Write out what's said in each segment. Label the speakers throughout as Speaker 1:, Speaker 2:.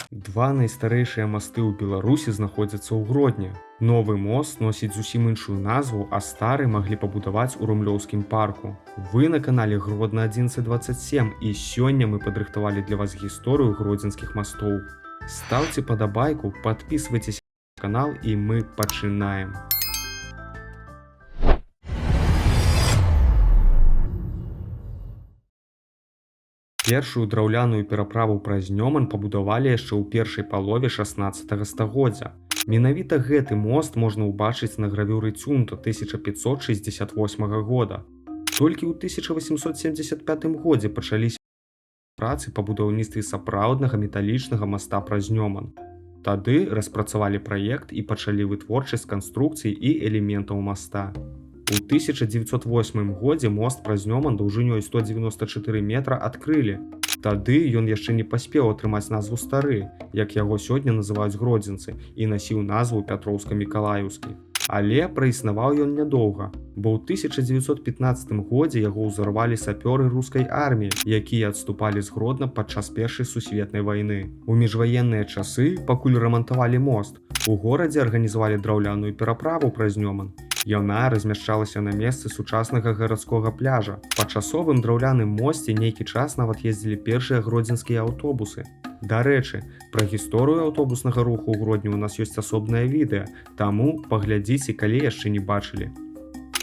Speaker 1: Два найстарэйшыя масты ў Беларусі знаходзяцца ў Гродне. Новы мост носіць зусім іншую назву, а стары маглі пабудаваць у Румлёўскім парку. Вы на канале Гродна 1127, і сёння мы падрыхтавалі для вас гісторыю гродзенскіх мастоў. Стаўце падабайку, падпісвайцеся на канал, і мы пачынаем. Першую драўляную пераправу праз Нёман пабудавалі яшчэ ў першай палове 16 стагоддзя. Менавіта гэты мост можна ўбачыць на гравюры Цюнта 1568 года. Толькі ў 1875 годзе пачаліся працы па будаўніцтве сапраўднага металічнага моста праз Нёман. Тады распрацавалі праект і пачалі вытворчасць канструкцый і элементаў моста. У 1908 годзе мост праз Нёман даўжынёй 194 метра адкрылі. Тады ён яшчэ не паспеў атрымаць назву стары, як яго сёння называюць гродзенцы, і насіў назву Пятроўска-Мікалаеўскі. Але праіснаваў ён нядоўга, бо ў 1915 годзе яго ўзарвалі сапёры рускай арміі, якія адступалі з Гродна падчас Першай сусветнай вайны. У міжваенныя часы, пакуль рамантавалі мост, у горадзе арганізавалі драўляную пераправу праз Нёман. Яна размяшчалася на месцы сучаснага гарадскога пляжа. Па часовым драўляным мосце нейкі час нават ездзілі першыя гродзенскія аўтобусы. Дарэчы, пра гісторыю аўтобуснага руху ў Гродні у нас ёсць асобнае відэа, таму паглядзіце, калі яшчэ не бачылі.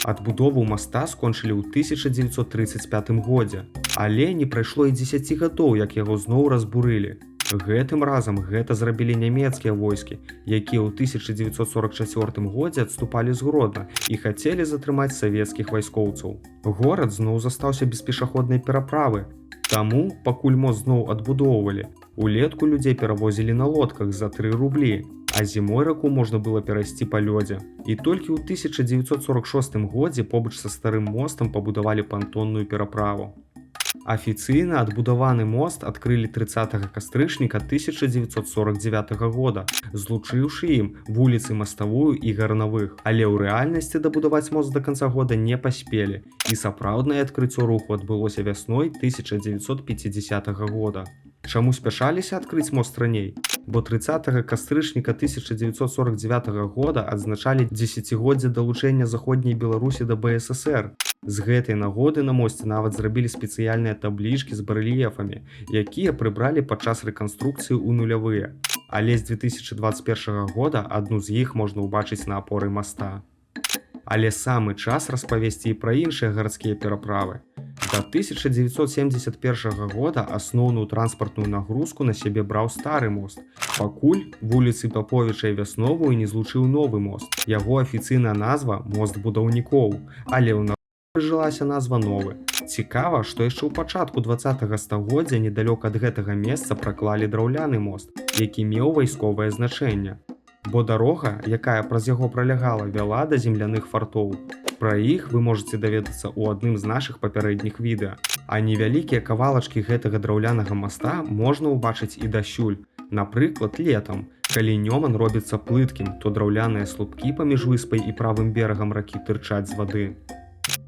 Speaker 1: Адбудову моста скончылі ў 1935 годзе, але не прайшло і 10 гадоў, як яго зноў разбурылі. Гэтым разам гэта зрабілі нямецкія войскі, якія ў 1944 годзе адступалі з Гродна і хацелі затрымаць савецкіх вайскоўцаў. Горад зноў застаўся без пешаходнай пераправы. Таму, пакуль мост зноў адбудоўвалі, улетку людзей перавозілі на лодках за 3 рублі, а зімой раку можна было перайсці па лёдзе. І толькі ў 1946 годзе побач са старым мостам пабудавалі пантонную пераправу. Афіцыйна адбудаваны мост адкрылі 30 кастрычніка 1949 года, злучыўшы ім вуліцы Маставую і Гарнавых. Але ў рэальнасці дабудаваць мост да канца года не паспелі, і сапраўднае адкрыццё руху адбылося вясной 1950 года. Чаму спяшаліся адкрыць мост раней? Бо 30 кастрычніка 1949 года адзначалі дзесяцігоддзе далучэння Заходняй Беларусі да БССР. З гэтай нагоды на мосце нават зрабілі спецыяльныя таблічкі з барэльефамі, якія прыбралі падчас рэканструкцыі ў нулявыя. Але з 2021 года адну з іх можна ўбачыць на апоры моста. Але самы час распавесці і пра іншыя гарадскія пераправы. Да 1971 года асноўную транспартную нагрузку на сябе браў стары мост, пакуль вуліцы Паповіча і Вясновую не злучыў новы мост. Яго афіцыйная назва — мост Будаўнікоў, але ў прыжылася назва новы. Цікава, што яшчэ ў пачатку 20 стагоддзя недалёка ад гэтага месца праклалі драўляны мост, які меў вайсковае значэнне. Бо дарога, якая праз яго пралягала, вяла да земляных фартоў. Пра іх вы можаце даведацца ў адным з нашых папярэдніх відэа. А невялікія кавалачкі гэтага драўлянага моста можна ўбачыць і дасюль. Напрыклад, летам, калі Нёман робіцца плыткім, то драўляныя слупкі паміж выспай і правым берагам ракі тырчаць з вады.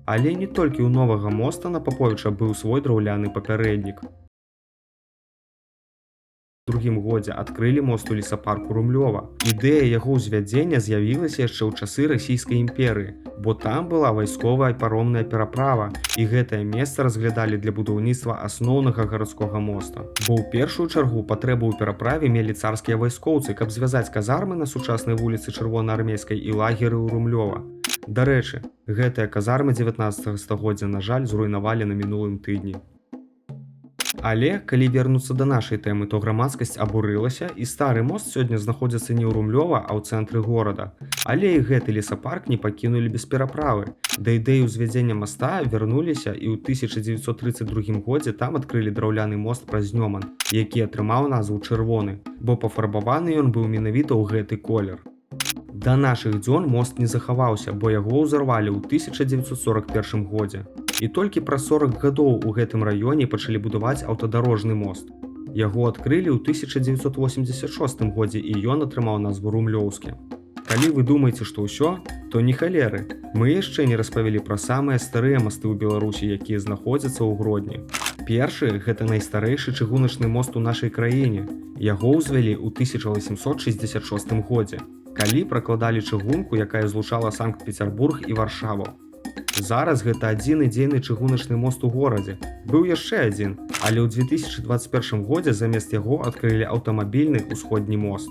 Speaker 1: Але не толькі ў новага моста на Паповіча быў свой драўляны папярэднік. Другім годзе адкрылі мост у лесапарку Румлёва. Ідэя яго ўзвядзення з'явілася яшчэ ў часы Расійскай імперыі, бо там была вайсковая паромная пераправа, і гэтае месца разглядалі для будаўніцтва асноўнага гарадскога моста. Бо ў першую чаргу патрэбу ў пераправе мелі царскія вайскоўцы, каб звязаць казармы на сучаснай вуліцы Чырвонаармейскай і лагеры ў Румлёва. Дарэчы, гэтыя казармы 19 стагоддзя, на жаль, зруйнавалі на мінулым тыдні. Але калі вернуцца да нашай тэмы, то грамадскасць абурылася, і стары мост сёння знаходзіцца не ў Румлёва, а ў цэнтры горада. Але і гэты лесапарк не пакінулі без пераправы. Да ідэі ўзвядзення моста вярнуліся і ў 1932 годзе там адкрылі драўляны мост праз Нёман, які атрымаў назву Чырвоны, бо пафарбаваны ён быў менавіта ў гэты колер. Да нашых дзён мост не захаваўся, бо яго ўзарвалі ў 1941 годзе. І толькі праз 40 гадоў у гэтым раёне пачалі будаваць аўтадарожны мост. Яго адкрылі ў 1986 годзе, і ён атрымаў назву Румлёўскі. Калі вы думаеце, што ўсё, то ні халеры. Мы яшчэ не распавялі пра самыя старыя масты ў Беларусі, якія знаходзяцца ў Гродні. Першы — гэта найстарэйшы чыгуначны мост у нашай краіне. Яго ўзвялі ў 1866 годзе, калі пракладалі чыгунку, якая злучала Санкт-Пецярбург і Варшаву. Зараз гэта адзіны дзейны чыгуначны мост у горадзе. Быў яшчэ адзін, але ў 2021 годзе замест яго адкрылі аўтамабільны Усходні мост.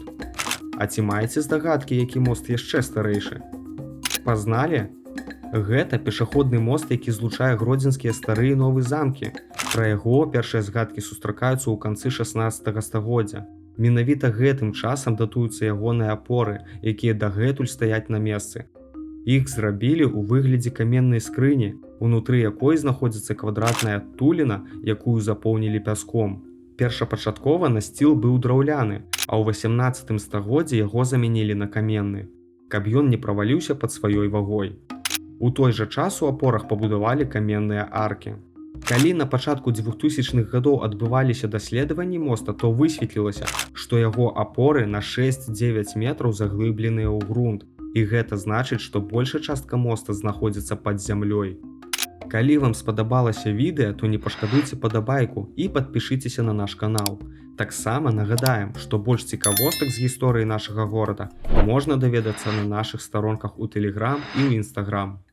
Speaker 1: А ці маеце здагадкі, які мост яшчэ старэйшы? Пазналі? Гэта пешаходны мост, які злучае гродзенскія стары і новы замкі. Пра яго першыя згадкі сустракаюцца ў канцы 16 стагоддзя. Менавіта гэтым часам датуюцца ягоныя апоры, якія дагэтуль стаяць на месцы. Іх зрабілі ў выглядзе каменнай скрыні, унутры якой знаходзіцца квадратная адтуліна, якую запоўнілі пяском. Першапачаткова насціл быў драўляны, а ў 18 стагоддзі яго замянілі на каменны, каб ён не праваліўся пад сваёй вагой. У той жа час у апорах пабудавалі каменныя аркі. Калі на пачатку 2000-х гадоў адбываліся даследаванні моста, то высветлілася, што яго апоры на 6-9 метраў заглыбленыя ў грунт. І гэта значыць, што большая частка моста знаходзіцца пад зямлёй. Калі вам спадабалася відэа, то не пашкадуйце падабайку і падпішыцеся на наш канал. Таксама нагадаем, што больш цікавостак з гісторыі нашага горада можна даведацца на нашых старонках у Тэлеграм і ў Інстаграм.